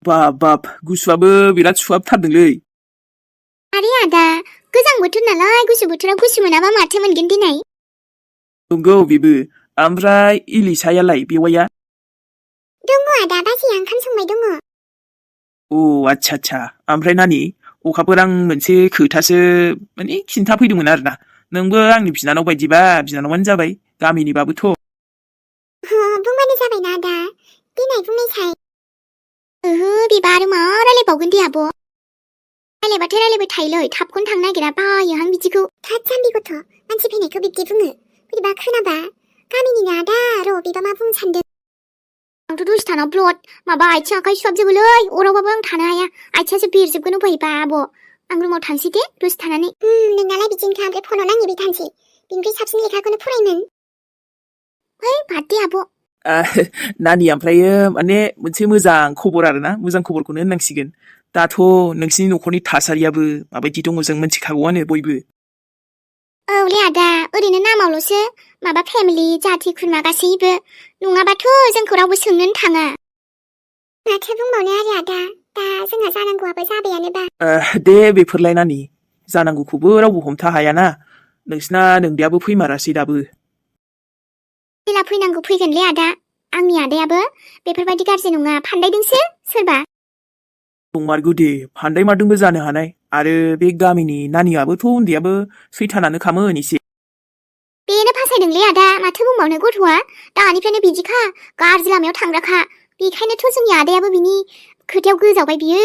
बाब गुसुआबो बिराद सुहाबथारदोंलै। आरे आदा, गोजां बोथोर नालाय गुसु बोथोराव गुसु मोनाबा माथो मोनगोन दिनै? नंगौ बेबो। ओमफ्राय इलिसायालाय बेवाइया? दङ आदा, बाजैया ओंखाम संबाय दङ। अ आच्छा। ओमफ्राय नानि, अखाफोर आं मोनसे खोथासो माने खिन्थाफैदोंमोन आरोना। नोंबो आंनि बिनानाव बायदिबा बिनानावानो जाबाय, गामिनिबाबोथ'। बुंबानो जाबायना आदा, देनाय बुंनायसाय। ओहो, बेबा आरो मा रायलायबावगोन दे आब'। रायलायबाथाय रायलायबाय थायोलै, थाबखौनो थांनो नागिरा, बायोहां बिदिखौ। थाद जाम्बि गथ', मानसि फैनायखौ बिब्दि बुङो। बोरैबा खोनाबा, गामिनिनो आदा, र' बेबा मा बुंनो सानदों। आंथ' दसे थाना ब्लद माबा आथिं आखाइ सुहाबजोबोलै, अरावबाबो आं थानो हाया, आथिङासो बेरजोबगोन अबहायबा आब'। आं रुमाव थांसै दे, दसे थानानै। नोंनालाय बिदिनोखा, ओमफ्राय फनाव नांहैबाय थानोसै। बिनिफ्राय साबसिन लेखाखौनो फरायमोन। है, बाद दे आब'। नानि, ओमफ्रायो माने मोनसे मोजां खबर आरोना, मोजां खबरखौनो होननांसिगोन। दाथ' नोंसिनि न'खरनि थासारियाबो माबायदि दङ जों मिथिखागौआनो बयबो। औलै आदा, ओरैनो नामावल'सो, माबा फेमिलि, जाथि खुरमा गासैबो। नङाबाथ' जोंखौ रावबो सोंनोनो थाङा। माथो बुंबावनो आरो आदा, दा जोंहा जानांगौआबो जाबायानोबा। दे बेफोरलाय नानि, जानांगौखौबो रावबो हमथा हायाना। नोंसिना नोंदायाबो फैमारासै दाबो। जेला फैनांगौ फैगोनलै आदा, आंनि आदायाबो बेफोरबायदि गाज्रि नङा, फान्दायदोंसो सोरबा। नंमारगौ दे, फान्दायमारदोंबो जानो हानाय। आरो बे गामिनि नानियाबोथ' उन्दैयाबो सैथानानो खामोन एसे। बेनो फासायदोंलै आदा, माथो बुंबावनो गथ'आ, दानिफ्रायनो बिदिखा, गाज्रि लामायाव थांग्राखा। बेखायनोथ' जोंनि आदायाबो बिनि खोथायाव गोजावबाय बियो।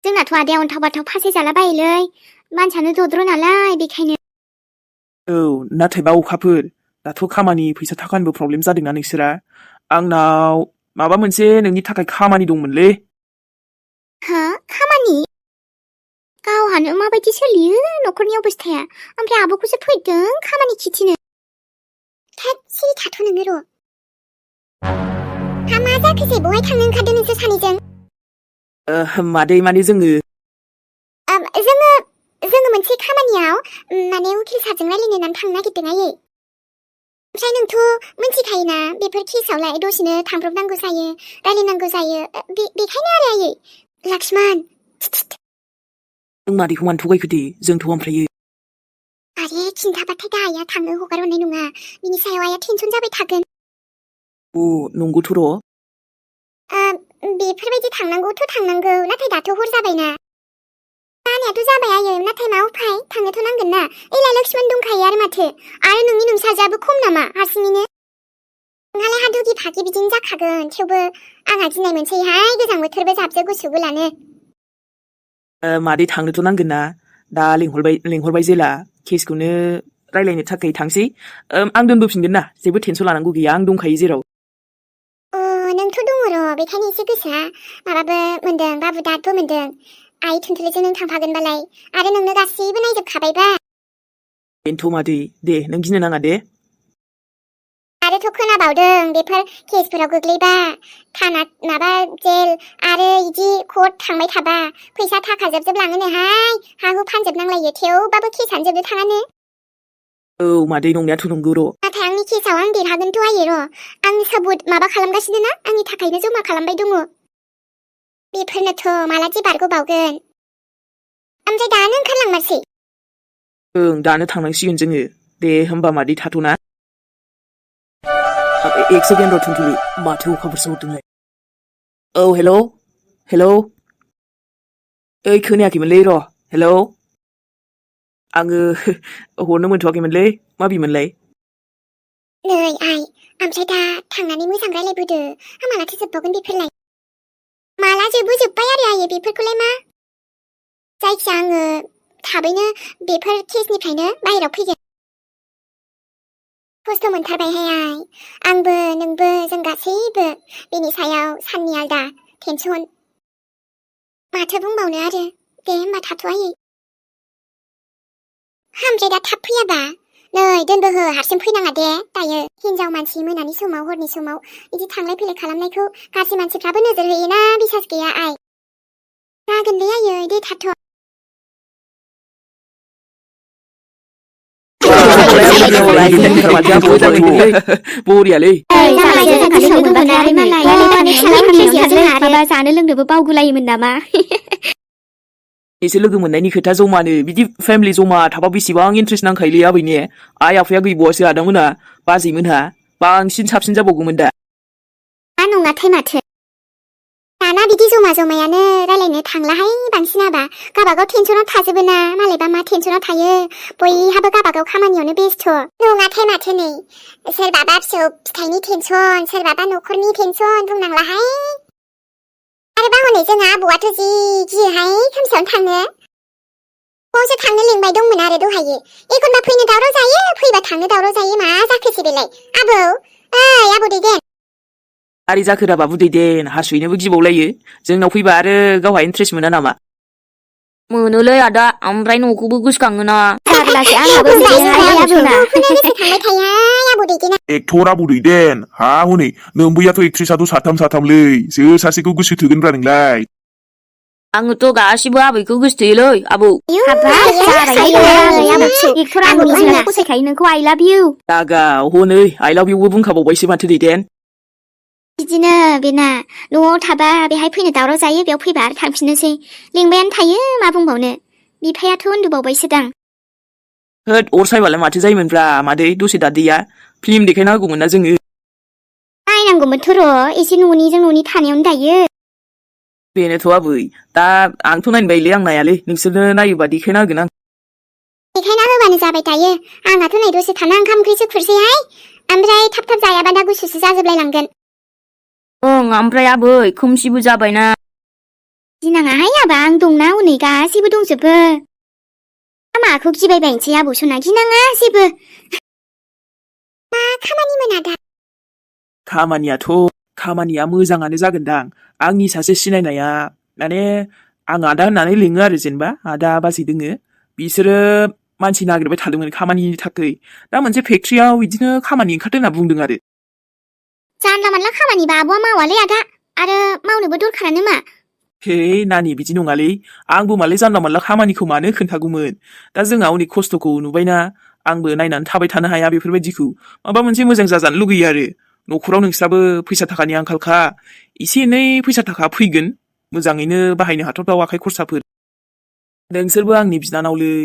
जोंनाथ' आदाया अन्थाव बाथाव फासाय जाला बायोलै, मानसियानो दद्र' नालाय, बेखायनो। औ, नाथायबा अखाफोर, दाथ' खामानि फैसा थाखानिबो प्रब्लेम जादोंना नोंसोरा। आंनाव माबा मोनसे नोंनि थाखाय खामानि दंमोनलै। हा? खामानि? गावहानो माबायदि सोलियो न'खरनि अबस्थाया, ओमफ्राय आब'खौसो फैदों खामानि खिथिनो। थोद, सिरि थाथ' नोङो र'। हा, मा जाखोसै, बहाय थांनो ओंखारदों नोंसोर सानैजों? मादै, माने जोङो जोङो मोनसे खामानियाव, माने उकिल सारजों रायलायनो होननानै थांनो नागिरदों आयै। ओमफ्राय नोंथ' मिथिखायोना, बेफोर केसावलाय दसेनो थांब्रबनांगौ जायो, रायलायनांगौ जायो, बेखायनो आरो आयै। लाक्समान, नों मादैखौ मानो थगायखो दे, जोंथ' ओमफ्रायो। आरे, खिन्थाबाथाय दा आइया थांनो हगार हरनाय नङा, बिनि सायाव आइया टेनसन जाबाय थागोन। अ, नंगौथ' र'। बेफोरबायदि थांनांगौथ' थांनांगौ, नाथाय दाथ' हर जाबायना। जानायाथ' जाबाय आयै, नाथाय मा उफाय, थांनोथ' नांगोन ना। एलाय लक्ष्मण दंखायो आरो माथो, आरो नोंनि नोंसाजोआबो खम नामा हारसिङैनो? नोंहालाय हा दुगि फागि बिदिनो जाखागोन, थेवबो आंहा गिनाय मोनसैहाय, गोजां बोथोरबो जाबजो गुसुबो लानो। मादै, थांनोथ' नांगोन ना। दा लिंहरबाय जेला, केसखौनो रायलायनो थाखाय थांसै। आं दोनबोफिनगोन ना, जेबो टेनसन लानांगौ गैया, आं दंखायो जेराव। नोंथ' दङ र', बेखायनो एसे गोसोआ माबाबो मोनदों, बाबु दादबो मोनदों। आइ थुनथुलिजों नों थांफागोनबालाय, आरो नोंनो गासैबो नायजोबखाबायबा। बेनोथ' मादै, दे नों गिनो नाङा दे। आरोथ' खोनाबावदों, बेफोर केसफोराव गोग्लैबा थाना माबा जेल आरो इदि कर्ट थांबाय थाबा फैसा थाखा जोबलाङोनोहाय, हा हु फानजोबनांलायो, थेवबाबो केसानो जोबनो थाङानो। औ मादै, नंनायाथ' नंगौ र'। नाथाय आंनि केसाव आं देरहागोनथ' आयै र', आं साबुत माबा खालामगासिनो ना, आंनि थाखायनो जमा खालामबाय दङ। बेफोरनोथ' मालादि बारग'बावगोन। ओमफ्राय दानो ओंखारलांमारसै? ओं, दानो थांनांसिगोन जोङो। दे होमबा मादै, थाथ'ना। एक सेकेन्ड र' थुनथुलि, माथो अखाफोरसो हरदोंलाय। औ, हेलौ। ओइ, खोनायाखैमोनलै, र', हेलौ। आङो हरनो मोनथ'वाखैमोनलै, माबेमोनलाय? नै आइ, ओमफ्राय दा थांनानै मोजां रायलायबोदो, मालाथो जोबबावगोन बेफोरलाय? माला जोब्बाय आरो आयै बेफोरखौलाय मा? जायखिया आङो थाबैनो बेफोर केसनिफ्रायनो बाहेरायाव फैगोन। खस्थ' मोनथारबायहाय आइ, आंबो नोंबो जों गासैबो बेनि सायाव साननि आलदा टेनसन। माथो बुंबावनो आरो, दे होमबा थाथ' आयै। ओमफ्राय दा थाब फैयाबा? नै दोनबोहो, हारसिं फैनाङा दे दायो। हिनजाव मानसि मोनानि समाव, हरनि समाव बिदि थांलाय फैलाय खालामनायखौ गाज्रि मानसिफ्राबो नोजोर होयोना, बिसास गैया आइ। जागोनलै आयै, दे थाथ'। रायलायनो माथो मोजां मोनदोंलै बरियालै जामायजो जों खालि लोगो मोनाखै मालाय रायलायबानो थांनायावनो जोंहा माबा जानो लोंनोबो बावगुलायोमोन नामा एसे लोगो मोननायनि खोथा जमानो बिदि फेमिलि जमा थाबा बेसेबां इन्ट्रेस्ट नांखायोलै आबैने आइ आफाया गैबावासो आदामोनहा बाजैमोनहा बांसिन साबसिन जाबावगौमोन दा नङाथाय माथो दाना बिदि जमा जमायानो रायलायनो थांलाहाय बांसिन हाबा गाबागाव टेनसनाव थाजोबो ना मालायबा मा टेनसनाव थायो बयहाबो गाबागाव खामानियावनो बेस्थ' नङाथाय माथो नै सोरबाबा फिसौ फिथाइनि टेनसन सोरबाबा न'खरनि टेनसन बुंनांलाहाय आरोबा हनै जोंहा आबौआथ' जि गियोहाय खोमसियावनो थांनो बावसो थांनो लिंबाय दंमोन आरो दहायो एखनबा फैनो दावराव जायो फैबा थांनो दावराव जायो मा जाखोसै बेलाय आबौ ओइ आबौ दैदेन आरै जाखोरा बाबु दैदेन हासुहैनोबो गिबावलायो जोंनाव फैबा आरो गावहा इन्ट्रेस्ट मोना नामा मोनोलै आदा ओमफ्राय न'खौबो गोसोखाङोना जारलासो आंहाबो बिदिहाय आबौना गोसोखांबाय थायोहाय आबौ दैदेना एक्टर आबौ दैदेन हा हनै नोंबैयाथ' एक्ट्रिसाथ' साथामलै सोर सासेखौ गोसो थोगोनब्रा नोंलाय आङोथ' गासिबो आबैखौ गोसोथोयोलै आबौ एक्टर आबौ जोंना फसायखायो नोंखौ आइ लाभ इउ दागा हनै आइ लाभ इउबो बुंखाबावबायसो माथो दैदेन बिदिनो बेना न'आव थाबा बेहाय फैनो दावराव जायो बेयाव फैबा आरो थांफिननोसै लिंबायानो थायो मा बुंबावनो बिफायाथ' उन्दुबावबायसोदां होद अर सायबालाय माथो जायोमोनब्रा मादै दसे दादैया फिल्म देखायना होगौमोन ना जोङो नायनांगौमोनथ' र' एसे न'निजों न'नि थानायावनो दायो बेनोथ' आबै दा आंथ' नायनो बायोलै आं नायालै नोंसोरनो नायोबा देखायना होगोन आं देखायना होबानो जाबाय दायो आंहाथ' नै दसे थाना ओंखाम ओंख्रिसो खुरसैहाय ओमफ्राय थाब थाब जायाबा दा गुसुसो जाजोबलाय लांगोन ओं ओमफ्राय आबै खोमसिबो जाबायना गिनाङाहाय आबा आं दंना हनै गासैबो दंजोबो माखौ गिबायबायनोसै आबौ सना गिनाङा जेबो मा खामानि मोना दा खामानिया मोजाङानो जागोनदां आंनि सासे सिनायनाया माने आं आदा होननानै लिङो आरो जेनेबा आदा बाजै दोङो बिसोरो मानसि नागिरबाय थादोंमोन खामानिनि थाखाय दा मोनसे फेक्ट्रियाव बिदिनो खामानि ओंखारदों होनना बुंदों आरो जानला मानला खामानिबा आब'आ मावालै आदा आरो मावनोबो दरखारानो मा हे नानि बिदि नङालै आंबो मालाय जानला मानला खामानिखौ मानो खोन्थागौमोन दा जोंहा उननि खस्थ'खौ नुबायना आंबो नायनानै थाबाय थानो हाया बेफोरबायदिखौ माबा मोनसे मोजां जाजानो लुगैयो आरो न'खराव नोंस्राबो फैसा थाखानि आंखालखा एसे एनै फैसा थाखा फैगोन मोजाङैनो बाहायनो हाथावथाव आखाइ खरसाफोर नोंसोरबो आंनि बिनानावलै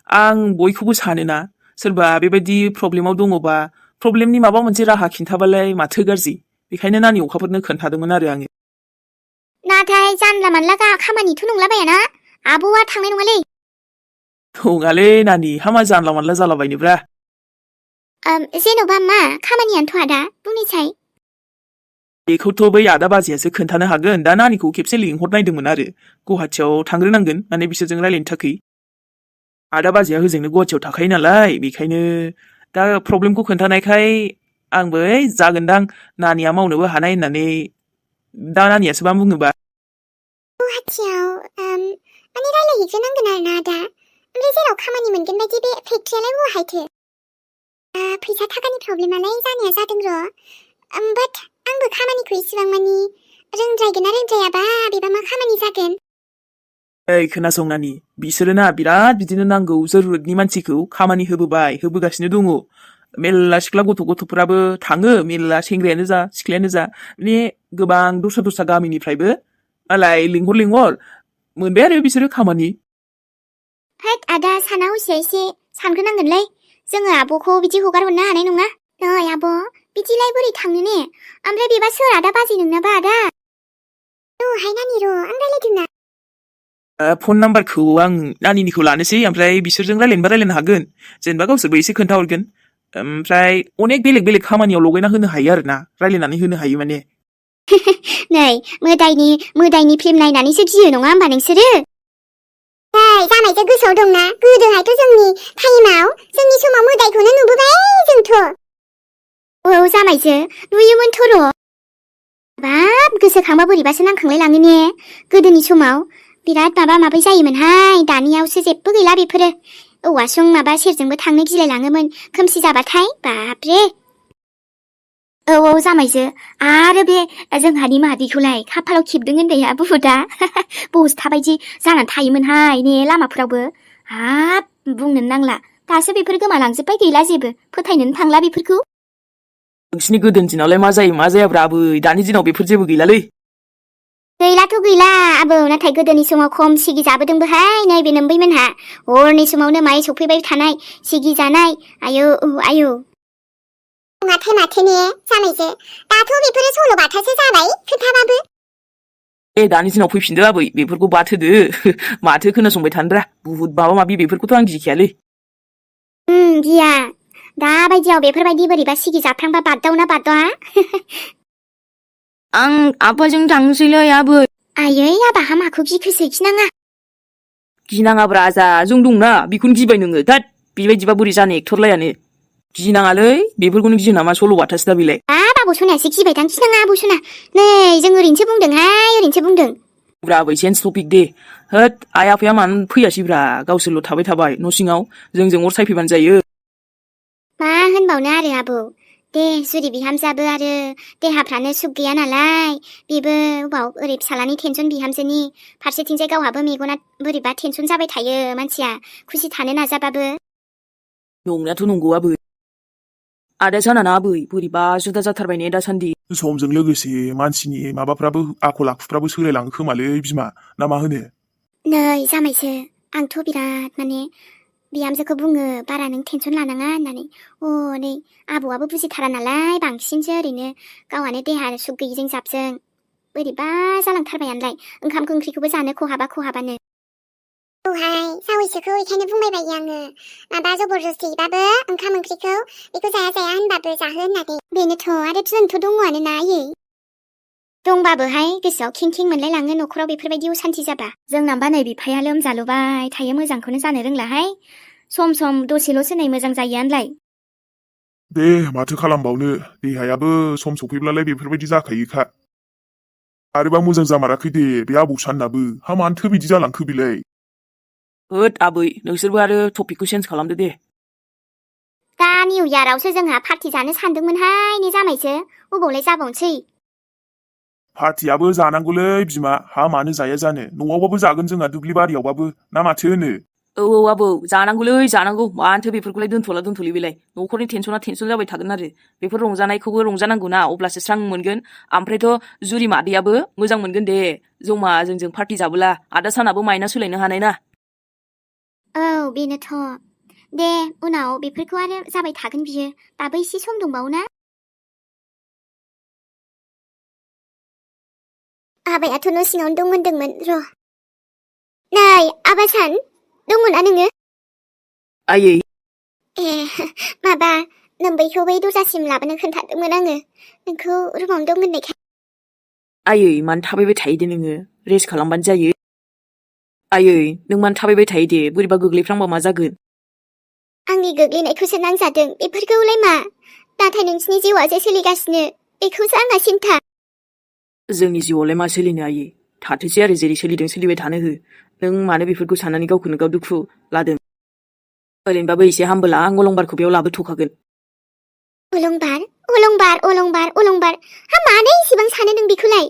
आं बयखौबो सानोना सोरबा बेबायदि प्रब्लेमाव दङबा प्रब्लेमनि माबा मोनसे राहा खिन्थाबालाय माथो गाज्रि बेखायनो नानि अखाफोरनो खोन्थादोंमोन आरो आङो नाथाय जानला मानला खामानिथ' नंलाबायाना आब'आ थांनाय नङालै नङालै नानि हामा जानला मानला जालाबायनोब्रा जेन'बा मा खामानियानोथ' आदा बुंनिसाय बेखौथ' बै आदा बाजैयासो खोन्थानो हागोन दा नानिखौ खेबसे लिंहरनायदोंमोन आरो गुवाहाटियाव थांग्रोनांगोन माने बिसोरजों रायलायनो थाखाय आदा बाजैया होजोंनो गुवाहाटियाव थाखायो नालाय बेखायनो दा प्रब्लेमखौ खोन्थानायखाय आंबो जागोनदां नानिया मावनोबो हानाय होननानै दा नानियासो मा बुङोबा गुवाहाटियाव माने रायलायहैग्रोनांगोन आरो ना आदा ओमफ्राय जेराव खामानि मोनगोन बायदि बे फेक्ट्रियालाय बहायथो फैसा थाखानि प्रब्लेमालाय जानाया जादों र' बाट आंबो खामानिखौ इसिबां मानि रोंद्रायगोन ना रोंद्रायाबा बेबा मा खामानि जागोन ओइ खोनासं नानि बिसोरो ना बिराद बिदिनो नांगौ जरुरतनि मानसिखौ खामानि होबोगासिनो दङ मेल्ला सिख्ला गथ'फोराबो थाङो मेल्ला सेंग्रायानो जा सिख्लायानो जा माने गोबां दस्रा गामिनिफ्रायबो मालाय लिंहर मोनबाय आरो बिसोरो खामानि हेद आदा साना हसिया एसे सानग्रोनांगोनलै जोङो आब'खौ बिदि हगार हरनो हानाय नङा नै आब' बिदिलाय बोरै थांनो ने ओमफ्राय बेबा सोर आदा बाजै नोंनाबा आदा हाय नानि र' आं रायलायदोंना फन नाम्बारखौ आं नानिनिखौ लानोसै ओमफ्राय बिसोरजों रायलायनो हागोन जेनेबा गावसोरबो एसे खोन्थाहरगोन ओमफ्राय अनेक बेलेग खामानियाव लगायना होनो हायो आरो ना रायलायनानै होनो हायो माने नै मोदायनि फिल्म नायनानैसो गियो नङा होमबा नोंसोरो जामायजो गोसोआव दंना गोदोहायथ' जोंनि टाइमाव जोंनि समाव मोदायखौनो नुबोबाय जोंथ' औ जामायजो नुयोमोनथ' र' बाब गोसोखांबा बोरैबासो नांखांलाय लाङो ने गोदोनि समाव बिराद माबा जायोमोनहाय दानियावसो जेबो गैला बेफोरो औवासुं माबा सेरजोंबो थांनो गिलाय लाङोमोन खोमसि जाबाथाय बाबरे औ जामायजो आरो बे जोंहानि मादैखौलाय खाफालाव खेबदों होननाया बुहुदा बस थाबायदि जानानै थायोमोनहाय ने लामाफोरावबो हाब बुंनोनो नांला 다시 बेफोर गोमालांजोब्बाय गैला जेबो फोथायनोनो थांला बेफोरखौ नोंसिनि गोदोनि दिनावलाय मा जायो मा जायाब्रा आबै दानि दिनाव बेफोर जेबो गैलालै गैलाथ' गैला आबौ नाथाय गोदोनि समाव खम सिगि जाबोदोंबोहाय नैबे नोम्बैमोनहा हरनि समावनो माइ सफैबाय थानाय सिगि जानाय आयौ आयौ माथो ने जानायसो दाथ' बेफोरो सल'बाथासो जाबाय खोन्थाबाबो दानि दिनाव फैफिनदो आबै बेफोरखौ बाथोदो माथो खोनासंबाय थानोब्रा बुहुद माबा माबि बेफोरखौथ' आं गिखायालै गिया दाबायदियाव बेफोरबायदि बोरैबा सिगि जाफ्लांबा बारदावना बारदावा आं आफाजों थांसैलै आबै आयै आबाहा माखौ गिखोसै गिनाङा गिनाङाब्रा आजा जों दंना बेखौनो गिबाय नोङो दाद बेबायदिबा बोरै जानो एक्टरलायानो गिनाङालै बेफोरखौनो गियो नामा सल'बाथासो दा बेलाय बाबु सनायासो गिबायदां गिनाङा आबौ सना नै जों ओरैनोसो बुंदोंहाय ओरैनोसो बुंदों ब्रा आबै सेन्स टपिक दे होद आइ आफाया मानो फैयासैब्रा गावसोरल' थाबाय थाबाय न' सिङाव जोंजों अर सायफैबानो जायो मा होनबावनो आरो आबौ दे जुरि बिहामजोआबो आरो देहाफ्रानो सुख गैया नालाय बेबो अबाव ओरै फिसालानि टेनसन बिहामजोनि फारसेथिंजाय गावहाबो मेगना बोरैबा टेनसन जाबाय थायो मानसिया खुसि थानो नाजाबाबो नंनायाथ' नंगौ आबै आदा जानाना आबै बोरैबा जुदा जाथारबाय ने दासान्दि समजों लोगोसे मानसिनि माबाफ्राबो आखल आखुफ्राबो सोलायलाङो खोमालै बिमा ना मा होनो नै जामायसो आंथ' बिराद माने बिहामजोखौ बुङो बारा नों टेनसन लानाङा होननानै नै आबौआबो बुजिथारा नालाय बांसिनसो ओरैनो गावहानो देहा सुख गैयिजों जाबजों बोरैबा जालांथारबायानोलाय ओंखामखौ ओंख्रिखौबो जानो खहाबानो औहाय जावैसोखौ बेखायनो बुंबाय बायो आङो माबा जबरदस्तिबाबो ओंखाम ओंख्रिखौ बेखौ जाया होनबाबो जाहो होननानै बेनोथ' आरो जोंथ' दङआनो ना आयै दंबाबोहाय गोसोआव खें मोनलायलाङो न'खराव बेफोरबायदि असान्ति जाबा जोंनाबा नै बिफाया लोमजालुबाय थायो मोजांखौनो जानो रोंलाहाय सम दसेल'सो नै मोजां जायोआनोलाय दे माथो खालामबावनो देहायाबो सम सफैब्लालाय बेफोरबायदि जाखायोखा आरोबा मोजां जामाराखै दे बे आबौ साननाबो हा मानोथो बिदि जालांखो बेलाय होद आबै नोंसोरबो आरो टपिकखौ चेन्ज खालामदो दे दा निउ इयारावसो जोंहा पार्टि जानो सानदोंमोनहाय ने जामायसो अबावलाय जाबावनोसै पार्टियाबो जानांगौलै बिमा हा मानो जाया जानो न'आवबाबो जागोन जोंहा दुब्लि बारियावबाबो ना माथो होनो औ आबौ जानांगौलै जानांगौ मानोथो बेफोरखौलाय दोनथ'लि बेलाय न'खरनि टेनसना टेनसन जाबाय थागोन आरो बेफोर रंजानायखौबो रंजानांगौ ना अब्लासो स्रां मोनगोन ओमफ्रायथ' जुरि मादैयाबो मोजां मोनगोन दे जमा जोंजों पार्टि जाबोला आदा सानाबो माइना सोलायनो हानाय ना औ बेनोथ' दे उनाव बेफोरखौ आरो जाबाय थागोन बियो दाबो एसे सम दंबावो ना आबायाथ' न' सिङावनो दं होनदोंमोन र' नै आबासान दङना नोङो आयै माबा नोम्बैखौ बै दरजासिम लाबोनो खोन्थादोंमोन आङो नोंखौ रुमावनो दं होननायखाय आयै मानो थाबायबाय थायो दे नोङो रेस्ट खालामबानो जायो आयै नों मानो थाबायबाय थायो दे बोरैबा गोग्लैफ्लांबा मा जागोन आंनि गोग्लैनायखौसो नांजादों बेफोरखौलाय मा नाथाय नोंसिनि जिउआसो सोलिगासिनो बेखौसो आंहा सिन्था जोंनि जिउआवलाय मा सोलिनो आयै थाथोसै आरो जेरै सोलिदों सोलिबाय थानो हो नों मानो बेफोरखौ साननानै गावखौनो गाव दुखु लादों ओरैनोबाबो एसे हामबोला आं अलंबारखौ बेयाव लाबोथ'खागोन अलंबार हा मानो इसेबां सानो नों बेखौलाय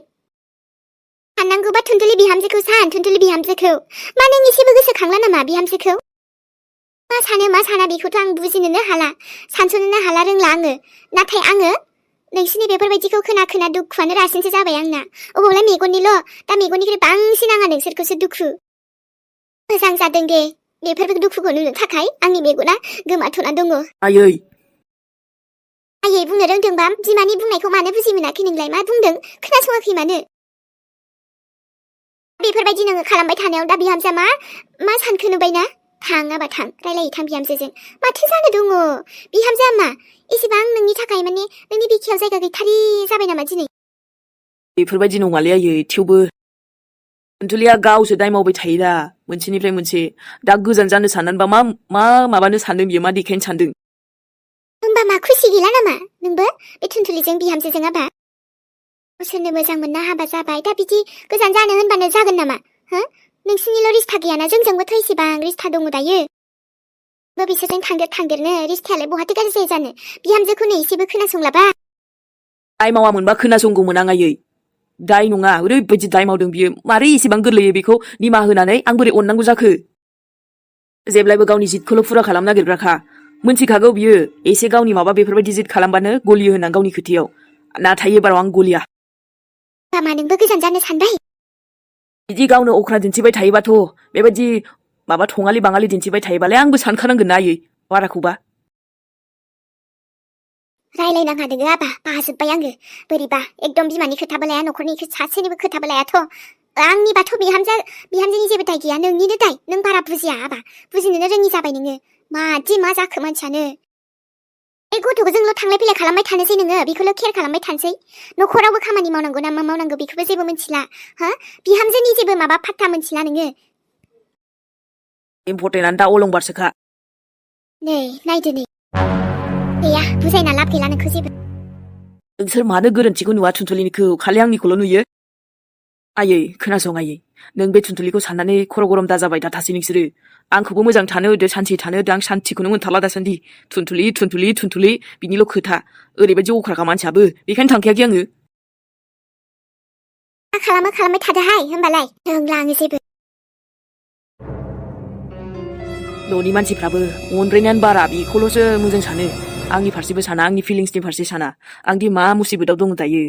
साननांगौबा थुनथुलि बिहामजोखौ सान थुनथुलि बिहामजोखौ मा नों एसेबो गोसोखांला नामा बिहामजोखौ मा साना बेखौथ' आं बुजिनोनो हाला सानस'नोनो हाला रोंला आङो नाथाय आङो नोंसिनि बेफोरबायदिखौ खोना दुखुआनो रासिनसो जाबाय आंना अबावलाय मेगननिल' दा मेगननिख्रुइ बांसिन आंहा नोंसोरखौसो दुखु मोजां जादों दे बेफोर दुखुखौ नुनो थाखाय आंनि मेगना गोमाथ'ना दङ आयै बुंनो रोंदोंबा बिमानि बुंनायखौ मानो बुजि मोनाखै नोंलाय मा बुंदों खोनासङाखै मानो बेफोरबायदि नोङो खालामबाय थानायाव दा बिहामजोआ मा सानखो नुबायना थाङाबा थां रायलायै थां बिहामजोजों माथो जानो दङ बिहामजोआ मा एसेबां नोंनि थाखाय माने नोंनि बिखायाव जायगा गैथारि जाबाय नामा दिनै बेफोरबायदि नङालै आयै थेवबो थुनथुलिया गावसो दाय मावबाय थायो दा मोनसेनिफ्राय मोनसे दा गोजान जानो साननानैबा मा माबानो सानदों बियो मा देखायनो सानदों होमबा मा खुसि गैला नामा नोंबो बे थुनथुलिजों बिहामजोजों आबा गावसोरनो मोजां मोनना हाबा जाबाय दा बिदि गोजान जानो होनबानो जागोन नामा हो नोंसिनिल' रिस्ता गैयाना जोंजोंबोथ' इसेबां रिस्ता दङ दायो बिसोरजों थांदेरनो रिस्तायालाय बहाथो गाज्रि जायो जानो बिहामजोखौनो एसेबो खोनासंलाबा दाय मावामोनबा खोनासंगौमोन आं आयै दाय नङा ओरैबायदि दाय मावदों बियो मारै एसेबां गोरलैयै बेखौ निमाहा होनानै आं बोरै अननांगौ जाखो जेब्लायबो गावनि जिदखौल' फुरा खालामनो नागिरग्राखा मोनथिखागौ बियो एसे गावनि माबा बेफोरबायदि जिद खालामबानो गलियो होनना गावनि खोथायाव नाथाय एबाराव आं गलिया लामा नोंबो गोजान जानो सानबाय बिदि गावनो अख्रा दिन्थिबाय थायोबाथ' बेबायदि माबा थङालि बाङालि दिन्थिबाय थायोबालाय आंबो सानखानांगोन ना आयै बाराखौबा रायलायनाङा नोङो आबा बाजोब्बाय आङो बोरैबा एकदम बिमानि खोथाबो लाया न'खरनि सासेनिबो खोथाबो लायाथ' आंनिबाथ' बिहामजोनि जेबो दाय गैया नोंनिनो दाय नों बारा बुजिया आबा बुजिनोनो रोङि जाबाय नोङो मादि मा जाखो मानसियानो बे गथ'खौजोंल' थांलाय फैलाय खालामबाय थानोसै नोङो बेखौल' केयार खालामबाय थानोसै न'खरावबो खामानि मावनांगौ ना मा मावनांगौ बेखौबो जेबो मिथिला हा बिहामजोनि जेबो माबा फात्ता मिथिला नोङो इम्परटेन्टआनो दा अलंबारसोखा नै नायदो नै गैया बुजायना लाब गैला नोंखौ जेबो नोंसोर मानो गोरोन्थिखौ नुवा थुनथुलिनिखौ खालि आंनिखौल' नुयो आयै खोनासं आयै नों बे थुनथुलिखौ साननानै खर' गरम दाजाबाय दा थासै नोंसोरो आंखौबो मोजां थानो होदो सान्थि थानो होदो आं सान्थिखौनो मोनथारला दासान्दि थुनथुलि बिनिल' खोथा ओरैबायदि अख्राखा मानसियाबो बेखायनो थांखायाखै आङो मा खालामबाय थादोहाय होमबालाय रोंला आङो जेबो न'नि मानसिफ्राबो अनद्रायनायानो बारा बेखौल'सो मोजां सानो आंनि फारसेबो साना आंनि फिलिंसनि फारसे साना आंदि मा मुसिबतआव दङ दायो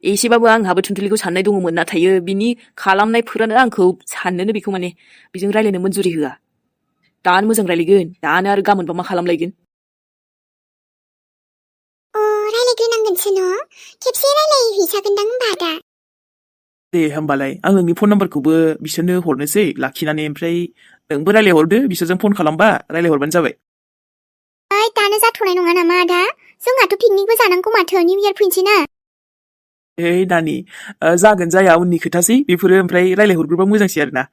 एसेबाबो आंहाबो थुनथुलिखौ साननाय दङमोन नाथाय बिनि खालामनायफोरानो आंखौ साननोनो बेखौ माने बेजों रायलायनो मन्जुरि होआ दानो मोजां रायलायगोन दानो आरो गाबोनबा मा खालामलायगोन रायलायग्रोनांगोनसो न' खेबसे रायलायहैजागोनदां होमबा दा दे होमबालाय आं नोंनि फन नाम्बारखौबो बिसोरनो हरनोसै लाखिनानै ओमफ्राय नोंबो रायलायहरदो बिसोरजों फन खालामबा रायलायहरबानो जाबाय दानो जाथ'नाय नङा नामा आदा जोंहाथ' पिकनिकबो जानांगौ माथो निउ इयार फैनोसै ना नानि जागोन जाया उननि खोथासै बेफोरो ओमफ्राय रायलायहरग्रोबा मोजांसै आरोना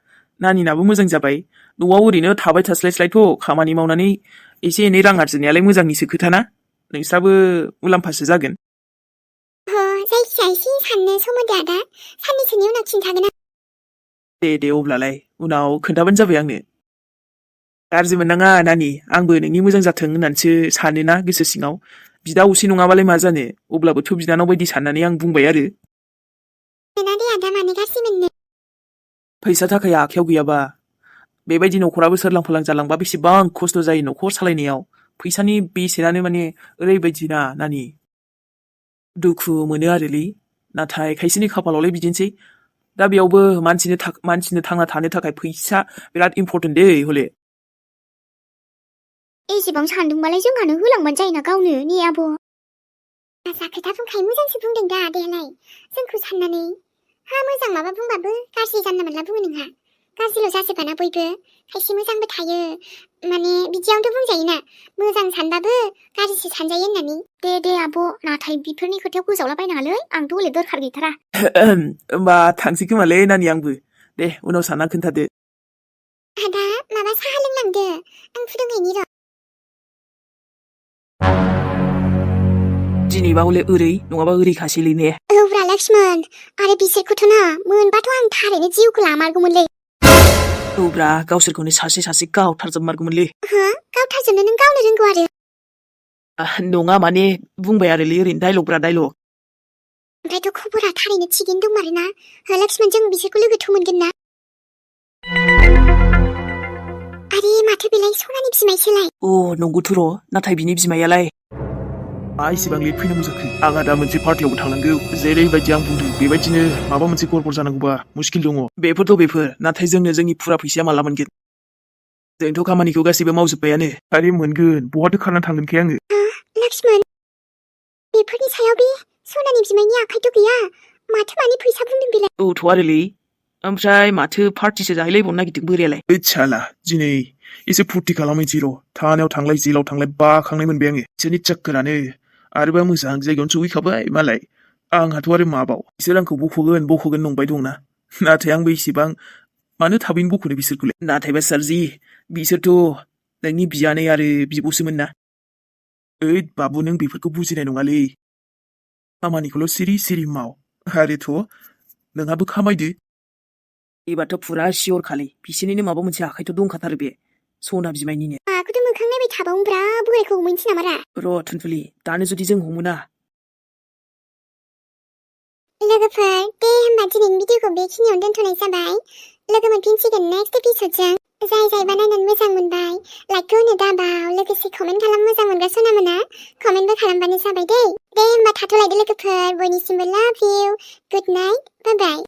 नानिनाबो मोजां जाबाय न'आव ओरैनो थाबाय थास्लायस्लायथ' खामानि मावनानै एसे एनै रां आरजिनायालाय मोजांनिसो खोथाना नोंस्राबो मुलाम्फासो जागोन जायखिया एसे साननो सोमोन्दो आदा साननैसोनि उनाव खिन्थागोन दे अब्लालाय उनाव खोन्थाबानो जाबाय आंनो गाज्रि मोननाङा नानि आंबो नोंनि मोजां जाथों होननानैसो सानोना गोसो सिङाव बिदा असे नङाबालाय मा जानो अब्लाबोथ' बिनानाव बायदि साननानै आं बुंबाय आरो दे आदा मानो गाज्रि मोननो फैसा थाखाया आखायाव गैयाबा बेबायदि न'खराबो सोरलां फोलां जालांबा बेसेबां खस्थ' जायो न'खर सालायनायाव फैसानि बेसेनानो माने ओरैबायदि ना नानि दुखु मोनो आरोलै नाथाय खायसेनि खाफालावलाय बिदिनोसै दा बेयावबो मानसिनो थांना थानो थाखाय फैसा बिराद इम्परटेन्ट दै हले एसेबां सान्दोंबालाय जोंहानो होलांबानो जायोना गावनो ने आब' जा खोथा बुंखायो मोजांसो बुंदों दा आदायालाय जोंखौ साननानै हा मोजां माबा बुंबाबो गाज्रि जानला मोनला बुङो नोंहा गाज्रिल' जाजोबाना बयबो खायसे मोजांबो थायो माने बिदियावनोथ' बुंजायोना मोजां सानबाबो गाज्रिसो सानजायो होननानै दे आब' नाथाय बेफोरनि खोथायाव गोजावलाबायनाङालै आंथ' हले दरखार गैथारा होमबा थांसै खोमालै नानि आंबो दे उनाव सानना खोन्थादो आदा माबा साहा लोंलांदो आं फुदुंहैनि र' दिनैबा हले ओरै नङाबा ओरै खासैलै ने औब्रा लक्ष्मण आरो बिसोरखौथ' ना मोनबाथ' आं थारैनो जिउखौ लामारगौमोनलै औब्रा गावसोरखौनो सासे गावथारजोबमारगौमोनलै गावथारजोबनो नों गावनो रोंगौ आरो नङा माने बुंबाय आरोलै ओरैनो डाइलग ओमफ्रायथ' खबरा थारैनो थिगैनो दंमारोना लक्ष्मण जों बिसोरखौ लोगोथ' मोनगोन ना आरे माथो बेलाय सनानि बिमायसोलाय नंगौथ' र' नाथाय बिनि बिमायालाय इसेबां लेट फैनांगौ जाखो आंहा दा मोनसे पार्टियावबो थांनांगौ जेरैबायदि आं बुंदों बेबायदिनो माबा मोनसे गड़बड़ जानांगौबा मुस्किल दङ बेफोर नाथाय जोंनो जोंनि फुरा फैसाया माला मोनगोन जोंथ' खामानिखौ गासैबो मावजोब्बायानो आरे मोनगोन बहाथो खारना थांगोनखाय आङो लक्ष्मण बेफोरनि सायाव बे सनानि बिमायनि आखाइथ' गैया माथो मानि फैसा बुंदों बेलाय औथ' आरोलै ओमफ्राय माथो पार्टिसो जाहैलायबावनो नागिरदों बोरायालाय साला दिनै एसे फुर्ति खालामहैनोसै र' थानायाव थांलाय जेलाव थांलाय बाखांनाय मोनबाय आङो बिसोरनि चक्करानो आरोबा मोजां जायगायावनो सहैखाबाय मालाय आंहाथ' आरो माबाव बिसोर आंखौ बख'गोन नंबाय दंना नाथाय आंबो इसेबां मानो थाबैनो बख'नो बिसोरखौलाय नाथायबा सारजि बिसोरथ' नोंनि बियानै आरो बिब'सोमोन ना ओइ बाबु नों बेफोरखौ बुजिनाय नङालै खामानिखौल' सिरि माव आरोथ' नोंहाबो खामायदो एबारथ' फुरा सियर खालि बिसोरनिनो माबा मोनसे आखाइथ' दंखाथारो बे सना बिमायनिनो माखौथ' मोखां नायबाय थाबावनोब्रा बोरायखौ हमहैनोसै नामारा र' थुनथुलि दानो जुदि जों हमोना लोगोफोर दे होमबा दिनैनि भिडिअखौ बेखिनियावनो दोनथ'नाय जाबाय लोगो मोनफिनसिगोन नेक्स्ट एपिसोडजों जाय जायबा नायनानै मोजां मोनबाय लाइकखौ होनो दाबाव लोगोसे कमेन्ट खालाम मोजां मोनग्रा सना मोना कमेन्टबो खालामबानो जाबाय दे होमबा थाथ'लायदो लोगोफोर बयनिसिमबो लाभ इउ गुड नाइट बाय बाय